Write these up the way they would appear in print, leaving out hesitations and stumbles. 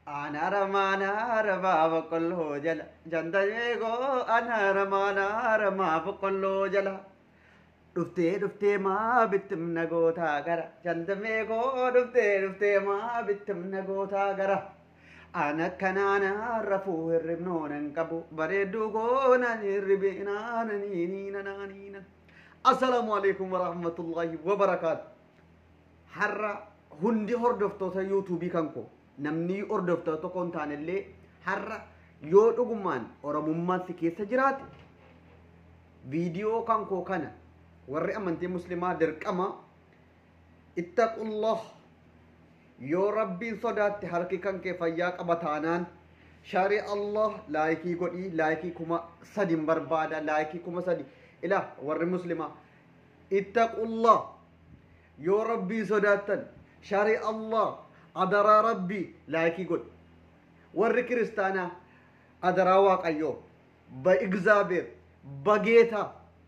Anaara boqqolloo jala jantamee koo anaara maanaara boqqolloo jala dhuftee dhuftee maa bittimna gootaa gara jantamee koo dhuftee dhuftee maa bittimna gootaa gara ana akkanaana rafuu hirribnoo nan qabu bareedduu koo nan hirribinaa naniiniina. Assalaamu alaikum warahmatullaahi wabarakaatu. Har'a hundi hordoftoota yuutuubii kan koo, namni hordoftoota tokko hin taanellee, har'a yoo dhugumaan oromummaan si keessa jiraate viidiyoo kan koo kana, warri amantii muslimaa dirqama ittaqullah, yoo rabbiin sodaatte harki kan kee fayyaa qaba taanaan shari Allah laayikii godhii. Laayikii 3000 barbaada, laayikii 3000. Ilaa warri muslimaa, ittaqullah, yoo rabbiin sodaattan shari Allah, adaraa rabbii laayikii godhi. Warri kiristaanaa adaraa waaqayyoo, በእግዚአብሔር በጌታ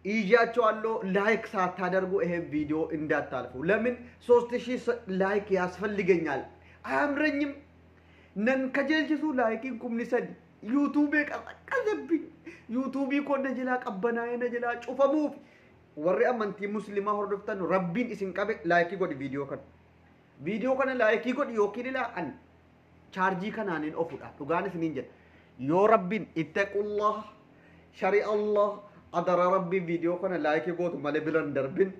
ይዣቸዋለሁ። ላይክ ሳታደርጉ ይሄን ቪዲዮ እንዳታልፉ። ለምን 3000 ላይክ ያስፈልገኛል? አያምረኝም። ነን ከጀልችሱ ላይኪን 30,000 ዩቱቤ ቀዘቀዘብኝ። ዩቱቢ ኮ ነጀላ ቀበናዬ ነጀላ ጩፈሙuf warri amantii muslimaa hordoftan, rabbiin isin qabe, laayikii godhi viidiyoo kana. Viidiyoo kana laayikii godhi yookiin ilaa an chaarjii kanaanin ofudha. Dhugaan isiniin jedha. Yoo rabbiin ittaqullah, shari Allah, adaraa rabbii viidiyoo kana laayikii gootu malee biran darbin.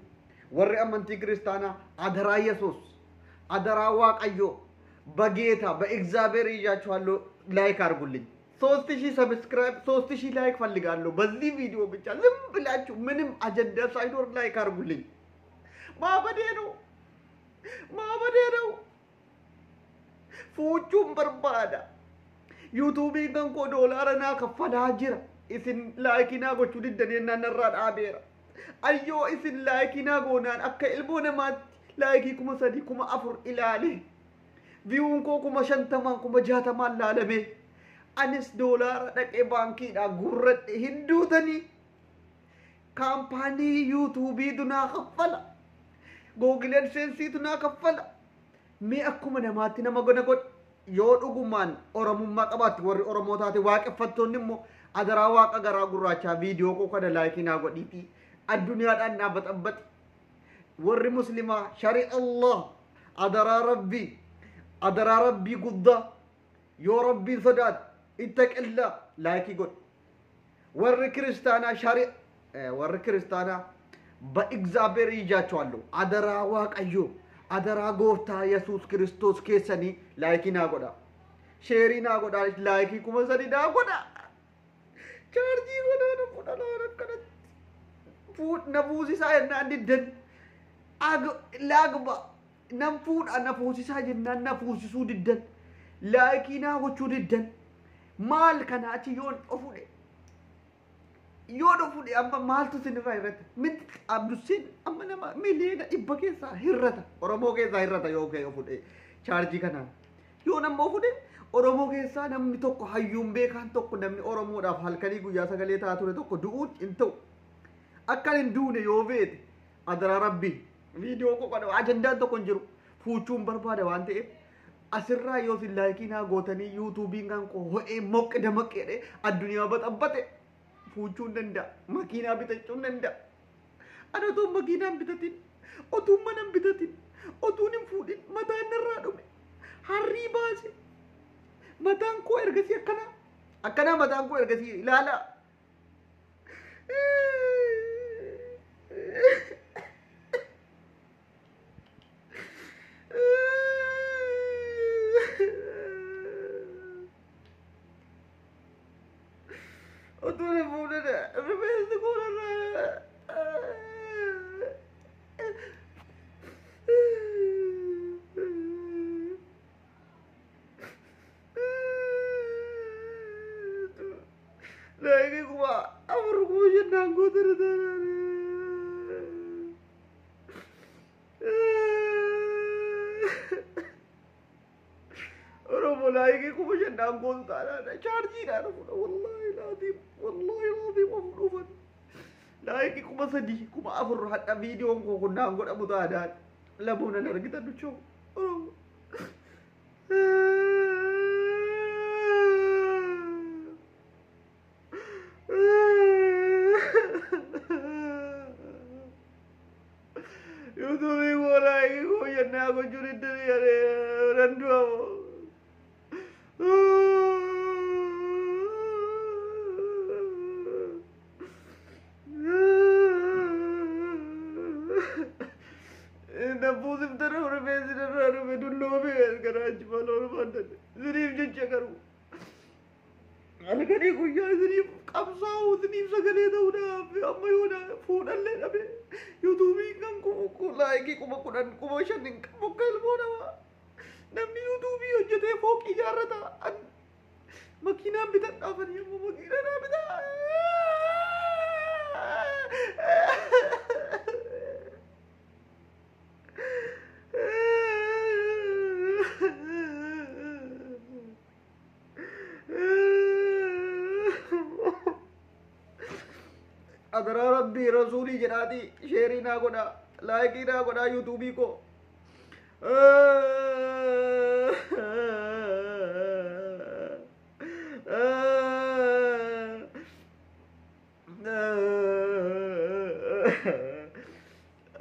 Warri amantii kiristaanaa adaraa Yesuus, adaraa Waaqayyoo, በጌታ በእግዚአብሔር ይዣችኋለሁ፣ ላይክ አድርጉልኝ። 3000 ሰብስክራይብ፣ 3000 ላይክ ፈልጋለሁ። በዚህ ቪዲዮ ብቻ ዝም ብላችሁ ምንም አጀንዳ ሳይኖር ላይክ አድርጉልኝ። ማበዴ ነው፣ ማበዴ ነው። Fuuchuun barbaada. Yuutuubiin kan koo doolaara naa kaffalaa jira. Isin laayikii naa gochuu diddanii jennaan narraa dhaabeera. Ayyoo, isin laayikii naa goonaan akka ilmoo namaatti laayikii 3000, 4000 ilaale. Viyuun koo 50,000, 60,000 laalame. Anis doolaara dhaqee baankiidhaa gurradhe hin duutanii. Kaampaanii yuutuubiitu naa kaffala. Googil AdSensiitu naa kaffala. Mee akkuma namaatti nama gona godhe. Yoo dhugumaan oromummaa qabaatti, warri oromoo taate, waaqeffattoonni immoo adaraa waaqa garaa gurraachaa viidiyoo koo kana laayikii naa godhiitii addunyaadhaan naa baxabbaxi. Warri muslimaa shari Allah, adaraa rabbii, adaraa rabbii guddaa, yoo rabbiin sodaat ittaqillaa laayikii godhi. Warri kiristaanaa shari, warri kiristaanaa በእግዚአብሔር ይዣቸዋለሁ። አደራ waaqayyo, adaraa gooftaa Yesuus Kiristoos keessanii laayikii naa godha. Sheerii naa godha. Laayikii 3000 naa godha. Chaarjii godhaa na fudhanaa akkanatti. Na fuusisaa jennaan diddan. Laagba nan fuudha, na fuusisaa jennaan na fuusisuu diddan. Laayikii naa gochuu diddan. Maal kana achi yoon ofudhe? Yoo dhufudhe amma maaltu isinirraa hirrata? Miti Abdussiin amma nama 100 miliyoona keessaa hirrata. Oromoo keessaa hirrata yoo ka'e ofudhe chaarjii kanaan. Yoo nama ofudhe Oromoo keessaa namni tokko, hayyuun beekaan tokko, namni Oromoodhaaf halkanii guyyaa sagalee ta'aa ture tokko du'uun hin ta'u. Akkan hin duune yoo feete adaraa rabbii viidiyoo koo kana, ajandaan tokko hin jiru. Fuuchuun barbaada waan ta'eef asirraa yoo isin laayikii naa gootanii yuutuubiin kan koo ho'ee moqqe damaqqeedhe addunyaa baxabbate fuuchuu hin danda'a. Makiinaa bitachuu hin danda'a. Ani otoo makiinaa hin bitatin, otuu mana hin bitatin, otuun hin fuudhin mataan narraa dhume. Harrii baase. Mataan koo ergasii akkanaa. Akkanaa mataan koo ergasii ilaala. Otuu hin fuudhin rifeensi koo narraa. Laayikii 4000, 5000 gootara taanaan. Oromoo, laayikii 5000 gootu taanaan chaarjiidhaan fuudha. Wallaahi laaziim, wallaahi laaziim, of dhufan. Laayikii 3000, 4000 hadha viidiyoon koo kun naan godhamu taanaan lamuun nan argitan duchoo. Oromoo. Nan du'a moo? Na fuusiftan rifeensi narraa dhufe dulloome garaachi maal barbaadan isiniif jecha garuu halkanii guyyaa isiniif qabsaa'u, isiniif sagalee ta'uudhaaf amma yoona fuudhallee dhabe. Yuutuubiin kan like 10,000 5,000 hin qabu. Akka ilmoo namaa namni yuutuubii hojjetee fooqii ijaarrata, an makiinaan bitadhaafanii ammoo makiinaa naa bitaa. Adaraa Rabbii Rasuulii jedhaatii share naa godhaa, like naa godhaa yuutuubii koo.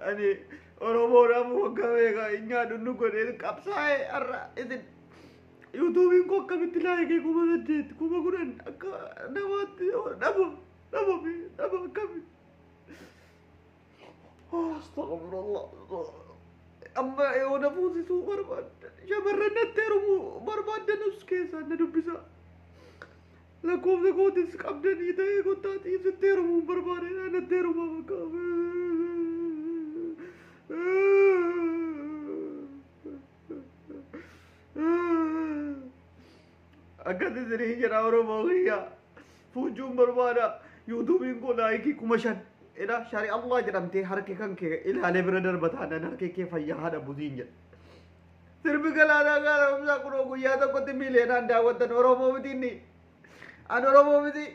Ani Oromoodhaaf waggaa meeqa hin nyaadhu nu godhee qabsaa'ee har'a isin yuutuubiin koo akkamitti like 8,000 10,000 akka namaatti dhaba dhaba dhaba akkami? Astagfirullah. Amma yoo na fuusisuu barbaaddan, shamarran natti heerumuu barbaaddanus keessaan na dubbisa. Lakkoofsa kootis qabdanii ta'ee kottaatii sitti heerumuu barbaade, natti heerumaa bakka. Akkas isinii jedha Oromoo kiyya. Fuuchuun barbaada. Yuutuubiin koo like 5,000. Ila shari Allah jedhamtee harki kan kee ilaalee bira darba taanaan harki kee fayyaa haadha buziin jedha. Sirbi Galaanaa Gaaromsaa kunoo guyyaa tokkotti miiliyoonaan daawwattan. Oromoo miti inni. An Oromoo miti.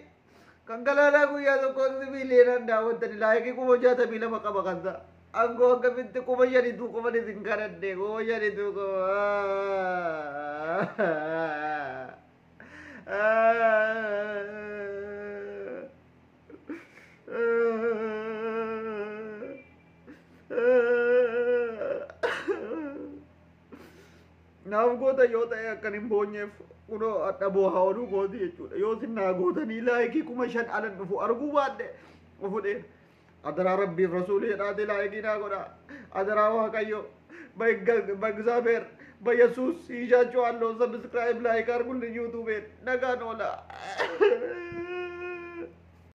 Kan Galaanaa guyyaa tokkotti miiliyoonaan daawwattan like 62,000 qaba kan ta'a. Angoo akkamitti 5,000tu qofa isin kadhadhe, 5,000tu qofa. Naaf goota yoo ta'e akkan hin boonyeef kunoo adda boohaa ooluu kooti jechuudha. Yoo isin naa gootanii like 5,000 alan dhufu arguu baadhe fudhee. Adaraa Rabbiif Rasuulii jedhaati like naa godha. Adaraa Waaqayyo በእግዚአብሔር በኢየሱስ ይዣችኋለሁ። Subscribe, like አድርጉልኝ። ዩቱቤን nagaan oola.